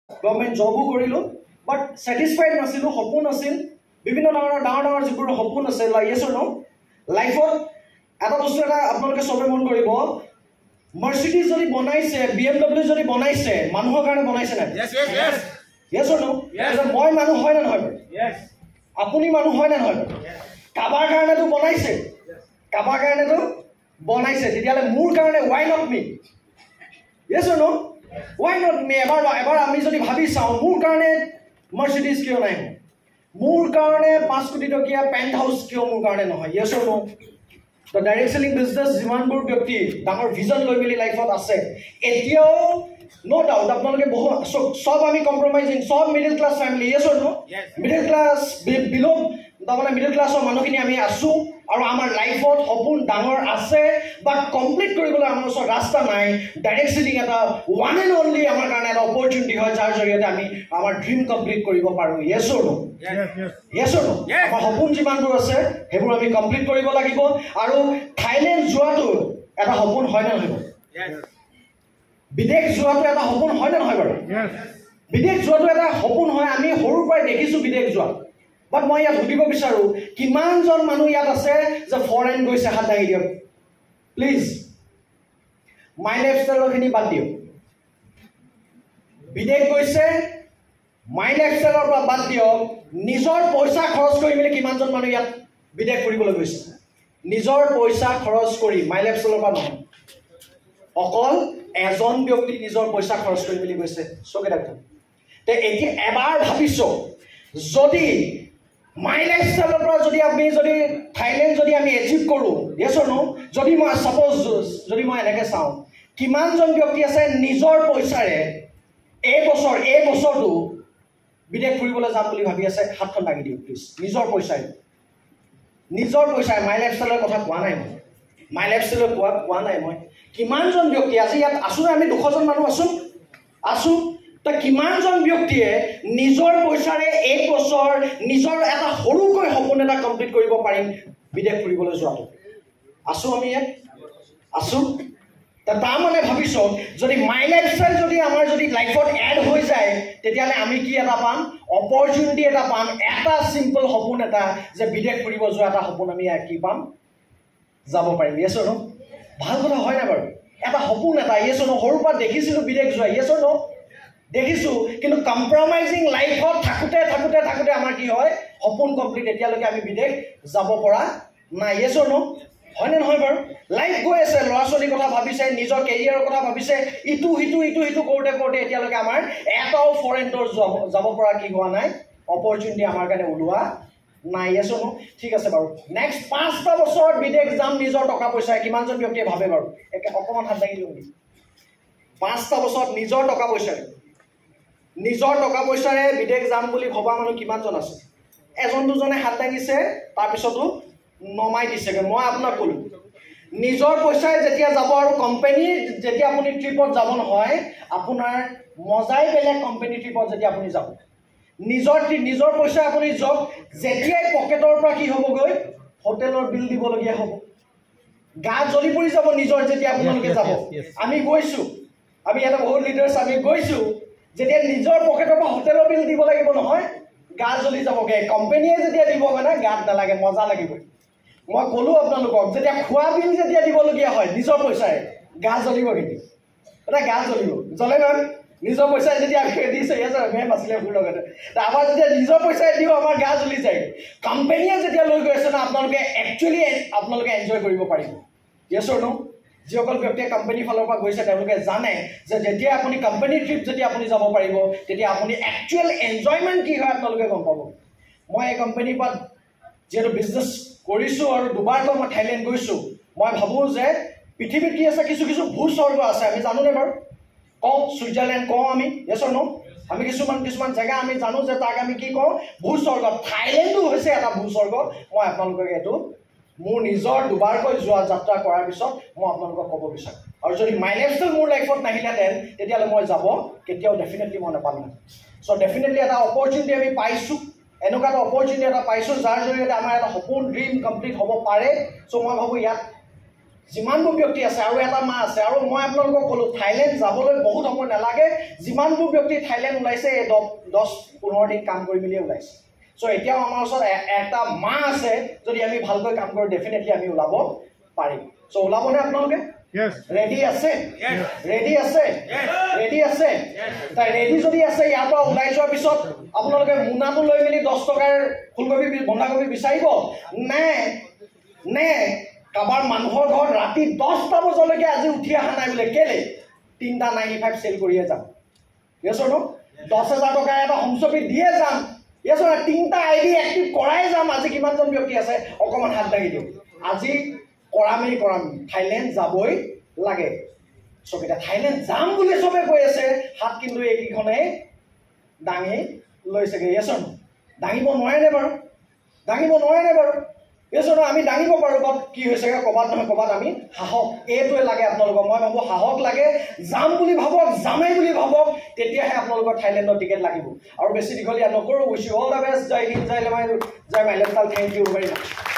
Government জবো কৰিলোঁ, বাট satisfied নাছিলোঁ। সপোন আছিল, বিভিন্ন ধৰণৰ ডাঙৰ ডাঙৰ যিবোৰ সপোন আছে, য়েছ অৰ ন'? লাইফত এটা বস্তু এটা আপোনালোকে চবে মন কৰিব, মাৰ্চিডিজ যদি বনাইছে, BMW যদি বনাইছে, মানুহৰ কাৰণে বনাইছে নাই? য়েছ অৰ ন'? মই মানুহ হয় নে নহয় বাৰু? আপুনি মানুহ হয় নে নহয় বাৰু? কাৰোবাৰ কাৰণেতো বনাইছে, কাৰোবাৰ কাৰণেতো বনাইছে, তেতিয়াহ'লে মোৰ কাৰণে why not me? Yes or no? Why not me? এবাৰ আমি যদি ভাবি চাওঁ, মোৰ কাৰণে মাৰ্চিডিজ কিয় নাই, মোৰ কাৰণে 5 কোটি টকীয়া পেণ্ট হাউচ কিয় মোৰ কাৰণে নহয়? Yes or no? The direct selling business যিমানবোৰ ব্যক্তি ডাঙৰ ভিজন লৈ মেলি লাইফত আছে এতিয়াও, ন' ডাউট আপোনালোকে বহু চব আমি কম্প্ৰমাইজিং, চব middle class family, yes or no? Middle class, below তাৰমানে মিডিল ক্লাছৰ মানুহখিনি আমি আছোঁ আৰু আমাৰ লাইফত সপোন ডাঙৰ আছে, বাট কমপ্লিট কৰিবলৈ আমাৰ ওচৰত ৰাস্তা নাই। ডাইৰেক্ট চেলিং এটা ওৱান এণ্ড অনলি আমাৰ কাৰণে এটা অপৰচুনিটি হয়, যাৰ জৰিয়তে আমি আমাৰ ড্ৰিম কমপ্লিট কৰিব পাৰোঁ। Yes or no? Yes or no? আমাৰ সপোন যিমানবোৰ আছে, সেইবোৰ আমি কমপ্লিট কৰিব লাগিব। আৰু থাইলেণ্ড যোৱাটো এটা সপোন হয় নে নহয় বাৰু? বিদেশ যোৱাটো এটা সপোন হয় নে নহয় বাৰু? বিদেশ যোৱাটো এটা সপোন হয়। আমি সৰুৰ পৰাই দেখিছোঁ বিদেশ যোৱা। বাট মই ইয়াত সুধিব বিচাৰোঁ, কিমানজন মানুহ ইয়াত আছে যে ফৰেন গৈছে? হাত দাঙি দিয়ক প্লিজ। মাই লাইফষ্টাইলৰখিনি বাদ দিয়ক। বিদেশ গৈছে, মাই লাইফষ্টাইলৰ পৰা বাদ দিয়ক, নিজৰ পইচা খৰচ কৰি মেলি কিমানজন মানুহ ইয়াত বিদেশ ফুৰিবলৈ গৈছে? নিজৰ পইচা খৰচ কৰি, মাই লাইফষ্টাইলৰ পৰা নহয়। অকল এজন ব্যক্তি নিজৰ পইচা খৰচ কৰি মেলি গৈছে, চকেইটা। তে এতিয়া এবাৰ ভাবিছোঁ, যদি মাই লাইফষ্টাইলৰ পৰা যদি আমি যদি থাইলেণ্ড যদি আমি এচিভ কৰোঁ, য়েছ অৰ ন'? যদি মই ছাপ'জ যদি মই এনেকৈ চাওঁ, কিমানজন ব্যক্তি আছে নিজৰ পইচাৰে এই বছৰটো বিদেশ ফুৰিবলৈ যাম বুলি ভাবি আছে? হাতখন দাঙি দিয়ক প্লিজ। নিজৰ পইচাৰে, নিজৰ পইচাৰে, মাই লাইফষ্টাইলৰ কথা কোৱা নাই মই, মাই লাইফষ্টাইলৰ কোৱা নাই মই। কিমানজন ব্যক্তি আজি ইয়াত আছোঁ? আমি 200জন মানুহ আছোঁ, আছোঁ। তো কিমানজন ব্যক্তিয়ে নিজৰ পইচাৰে এই বছৰ নিজৰ এটা সৰুকৈ সপোন এটা কমপ্লিট কৰিব পাৰিম, বিদেশ ফুৰিবলৈ যোৱাটো? আছোঁ, আমি ইয়াত আছোঁ। তাৰমানে ভাবিছোঁ, যদি মাই লাইফষ্টাইল যদি আমাৰ যদি লাইফত এড হৈ যায়, তেতিয়াহ'লে আমি কি এটা পাম? অপৰচুনিটি এটা পাম। এটা চিম্পল সপোন এটা যে বিদেশ ফুৰিব যোৱা এটা সপোন আমি কি পাম, যাব পাৰিম। য়েছ ন? ভাল কথা হয় নাই বাৰু? এটা সপোন এটা, য়েছ ন? সৰুৰ পৰা দেখিছিলোঁ বিদেশ যোৱা, য়েছ ন? দেখিছোঁ। কিন্তু কম্প্ৰমাইজিং লাইফত থাকোঁতে থাকোঁতে থাকোঁতে আমাৰ কি হয়, সপোন কমপ্লিট এতিয়ালৈকে আমি বিদেশ যাব পৰা নাই। য়েছ ন? হয়নে নহয় বাৰু? লাইফ গৈ আছে, ল'ৰা ছোৱালীৰ কথা ভাবিছে, নিজৰ কেৰিয়াৰৰ কথা ভাবিছে, ইটো সিটো ইটো সিটো কৰোঁতে কৰোঁতে এতিয়ালৈকে আমাৰ এটাও ফৰেন ট'ৰ যাব পৰা কি হোৱা নাই, অপৰচুনিটি আমাৰ কাৰণে ওলোৱা নাই। য়েছ ন? ঠিক আছে বাৰু। নেক্সট 5টা বছৰত বিদেশ যাম নিজৰ টকা পইচাৰে, কিমানজন ব্যক্তিয়ে ভাবে বাৰু? একে অকণমান হাত দাঙি দিওঁ নেকি? 5টা বছৰত নিজৰ টকা পইচাৰে, নিজৰ টকা পইচাৰে বিদেশ যাম বুলি ভবা মানুহ কিমানজন আছে? এজন দুজনে হাত দাঙিছে, তাৰপিছতো নমাই দিছেগৈ। মই আপোনাক ক'লোঁ, নিজৰ পইচাই যেতিয়া যাব আৰু কোম্পেনীৰ যেতিয়া আপুনি ট্ৰিপত যাব নহয়, আপোনাৰ মজাই বেলেগ। কোম্পেনী ট্ৰিপত যেতিয়া আপুনি যাব, নিজৰ পইচা আপুনি যাওক, যেতিয়াই পকেটৰ পৰা কি হ'বগৈ, হোটেলৰ বিল দিবলগীয়া হ'ব, গা জ্বলি পৰি যাব নিজৰ যেতিয়া আপোনালোকে যাব। আমি গৈছোঁ, আমি ইয়াতে বহুত লিডাৰ্ছ আমি গৈছোঁ। যেতিয়া নিজৰ পকেটৰ পৰা হোটেলৰ বিল দিব লাগিব নহয়, গা জ্বলি যাবগৈ। কোম্পেনীয়ে যেতিয়া দিবগৈ না, গাত নালাগে, মজা লাগিব। মই ক'লোঁ আপোনালোকক, যেতিয়া খোৱা বিল যেতিয়া দিবলগীয়া হয় নিজৰ পইচাৰে, গা জ্বলিব। কিন্তু এটা গা জ্বলিব, জ্বলে নহয়? নিজৰ পইচাই যেতিয়া দিছে, ইয়াত মেম আছিলে মোৰ লগতে, আমাৰ যেতিয়া নিজৰ পইচাই দিওঁ, আমাৰ গা জ্বলি যায়। কোম্পেনীয়ে যেতিয়া লৈ গৈ আছে ন, আপোনালোকে একচুৱেলি আপোনালোকে এনজয় কৰিব পাৰিব। য়েছ অৰ নো? যিসকল ব্যক্তিয়ে কোম্পানীৰ ফালৰ পৰা গৈছে, তেওঁলোকে জানে যে যেতিয়া আপুনি কোম্পানীৰ ট্ৰিপ যেতিয়া আপুনি যাব পাৰিব, তেতিয়া আপুনি একচুৱেল এনজয়মেণ্ট কি হয় আপোনালোকে গম পাব। মই এই কোম্পানীৰ পৰা যিহেতু বিজনেছ কৰিছোঁ আৰু দুবাৰকৈ মই থাইলেণ্ড গৈছোঁ, মই ভাবোঁ যে পৃথিৱীত কি আছে, কিছু কিছু ভূস্বৰ্গ আছে, আমি জানোনে বাৰু? কওঁ ছুইজাৰলেণ্ড কওঁ আমি, য়েছ অৰ নো? আমি কিছুমান কিছুমান জেগা আমি জানো যে তাক আমি কি কওঁ, ভূস্বৰ্গ। থাইলেণ্ডো হৈছে এটা ভূস্বৰ্গ। মই আপোনালোকক এইটো মোৰ নিজৰ দুবাৰকৈ যোৱা যাত্ৰা কৰাৰ পিছত মই আপোনালোকক ক'ব বিচাৰোঁ। আৰু যদি মাই লাইফষ্টাইল মোৰ লাইফত নাহিলেহেঁতেন, তেতিয়াহ'লে মই যাব কেতিয়াও ডেফিনেটলি মই নাপালোহেঁতেন। চ' ডেফিনেটলি এটা অপৰচুনিটি আমি পাইছোঁ, এনেকুৱা এটা অপৰচুনিটি এটা পাইছোঁ, যাৰ জৰিয়তে আমাৰ এটা সপোন, ড্ৰিম কমপ্লিট হ'ব পাৰে। চ' মই ভাবোঁ ইয়াত যিমানবোৰ ব্যক্তি আছে আৰু এটা মাহ আছে, আৰু মই আপোনালোকক ক'লোঁ থাইলেণ্ড যাবলৈ বহুত সময় নালাগে। যিমানবোৰ ব্যক্তি থাইলেণ্ড ওলাইছে এই 10-15 দিন কাম কৰি মেলিয়ে ওলাইছে। চ' এতিয়াও আমাৰ ওচৰত এটা মাহ আছে, যদি আমি ভালকৈ কাম কৰোঁ ডেফিনেটলি আমি ওলাব পাৰিম। চ' ওলাবনে আপোনালোকে? ৰেডি আছে? ৰেডি আছে? ৰেডি আছে? তাই ৰেডি যদি আছে, ইয়াৰ পৰা ওলাই যোৱাৰ পিছত আপোনালোকে মোনাটো লৈ মেলি 10 টকাৰ ফুলকবি বন্ধাকবি বিচাৰিব নে নে কাৰোবাৰ মানুহৰ ঘৰত ৰাতি 10টা বজালৈকে আজি উঠি অহা নাই বোলে, কেলে 3টা 95 চেল কৰিয়ে যাম। য়েছ ন? 10,000 টকাৰ এটা হোমশ্বপি দিয়ে যাম। য়েছ ন? 3টা আই ডি এক্টিভ কৰাই যাম। আজি কিমানজন ব্যক্তি আছে অকণমান হাত দাঙি দিয়ক। আজি কৰামেই কৰাম, থাইলেণ্ড যাবই লাগে। চব এতিয়া থাইলেণ্ড যাম বুলি চবে কৈ আছে, হাত কিন্তু এইকেইখনে দাঙি লৈছেগৈ। য়েছ ন? দাঙিব নোৱাৰেনে বাৰু? দাঙিব নোৱাৰেনে বাৰু? য়েছ ন? আমি দাঙিব পাৰোঁ, বাট কি হৈছেগৈ ক'ৰবাত নহয় ক'ৰবাত আমি সাহস এইটোৱে লাগে আপোনালোকক। মই ভাবোঁ সাহস লাগে, যাম বুলি ভাবক, যামেই বুলি ভাবক, তেতিয়াহে আপোনালোকৰ থাইলেণ্ডৰ টিকেট লাগিব। আৰু বেছি দীঘলীয়া নকৰোঁ। Wish you all the best. Jay Hind, Jay লেমাই, Jay my lifestyle. Thank you very much.